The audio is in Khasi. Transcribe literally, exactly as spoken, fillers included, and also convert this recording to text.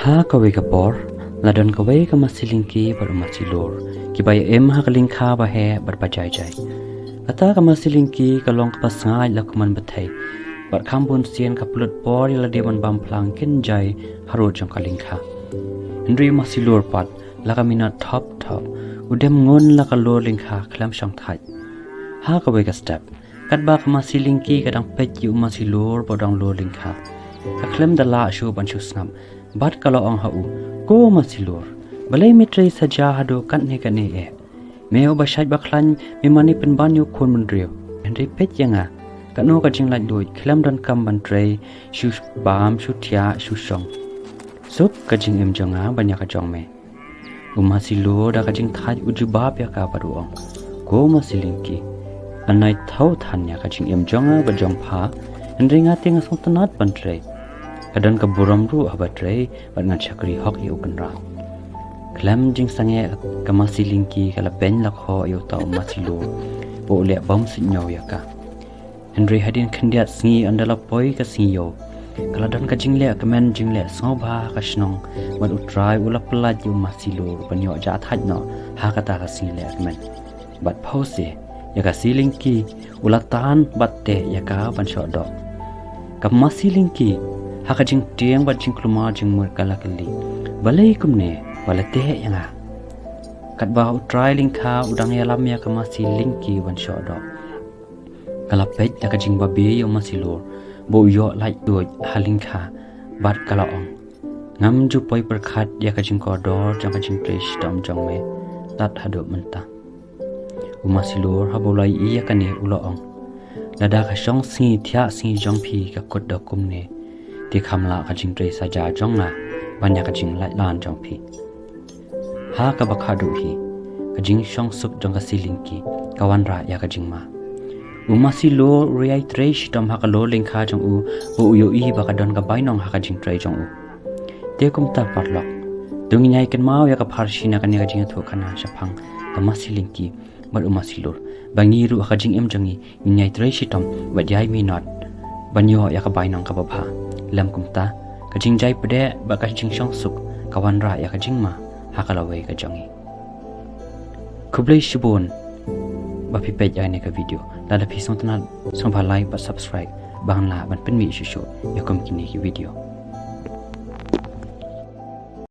Ha kawei ka por, la don kawei ka masi lyngki bad u masi lur, kiba ïa im ha ka lyngkha ba heh bad ba jai jai. Kata ka masi lyngki ka long kaba sngaid la kumno ban bthei, bad kham bun sien ka pynlut por ïa lade ban bam phlang kynjai harud jong ka lyngkha. Hynrei u masi lur pat, la ka minot thop thop, u dem ngun la ka lur lyngkha khlem shong thait. Ha kawei ka step, katba ka masi lyngki ka dang peit ïa u masi lur ba u dang lur lyngkha, ka khlem da lah shuh ban shu sngap, bad ka la ong ha u, "Ko masi lur, balei me trei sa ja haduh katne katne eh? Me uba shait ba khlaiñ, me mane pynban ïa u khun bynriew, hynrei peit ïa nga, katno ka jinglaitluid, khlem donkam ban trei shu bam, shu thiah, shu shong. Suk ka jingim jong nga ban ïa ka jong me." U masi lur da ka jingthait u jubab ïa ka bad u ong, "Ko masi lyngki, ngan ai thaw than ïa ka jingim jong nga bad jong pha, hynrei nga te nga sngewtynnat ban trei. Ka don ka burom ruh haba trei, bad ngan shakri hok ïa u kynrad." Khlem jingsangeh, ka masi lyngki ka la beiñ la khoh ïa uta u masi lur ba u leh bymsuidñiew ïa ka. Hynrei hadien khyndiat sngi, ynda la poi ka sngi ïew, ka la don ka jingleh kmen jingleh sngewbha ha ka shnong, bad U Trai u la pyllait ïa u masi lur ban ïoh jah thait noh ha kata ka sngi leh kmen. Bad phewse, ïa ka masi lyngki u la tan bad teh ïa ka ban shoh doh. Ka masi lyngki, ha ka jingtieng bad jingkulmar jingmut ka la kylli, "Balei kumne ba la teh ïa nga?" Katba U Trai lyngkha u dang ïalam ïa ka masi lyngki ban shoh doh, ka la peit da ka jingbabe ïa u masi lur ba u ïoh laitluid ha lyngkha, bad ka la ong, "Ngam ju poi pyrkhat ïa ka jingkordor jong ka jingtrei shitom jong me tad haduh mynta." U masi lur haba u la ïohi ïa kane u la ong, "Lada ka shong sngi thiah sngi jong phi ka kut da kumne, te kham lah ka jingtrei sa ja jong nga ban ïa ka jinglaitlan jong phi." Ha kaba khatduh hi, ka jingshongsuk jong ka masi lyngki ka wanrah ïa ka jingma. U masi lur u ïai trei shitom ha ka lur lyngkha jong u, ba u ïohi ba ka don ka bainong ha ka jingtrei jong u. Te kumta paralok, to ngin ïai kynmaw ïa ka pharshi na kane ka jingïathuhkhana shaphang ka masi lyngki bad u masi lur, ba ngi ruh ha ka jingim jong ngi ngin ïai trei shitom bad ïai minot ban ïoh ïa ka bainong kaba bha. Lym kumta, ka jingjai pdeng bad ka jingshongsuk ka wanrah ïa ka jingma ha ka lawei ka jong ngi. Khublei shibun ba phi peit ïa kane ka video. Lada phi sngewtynnat, sngewbha like bad subscribe ba ngan lah ban pynmih shuh shuh ïa kum kine ki video.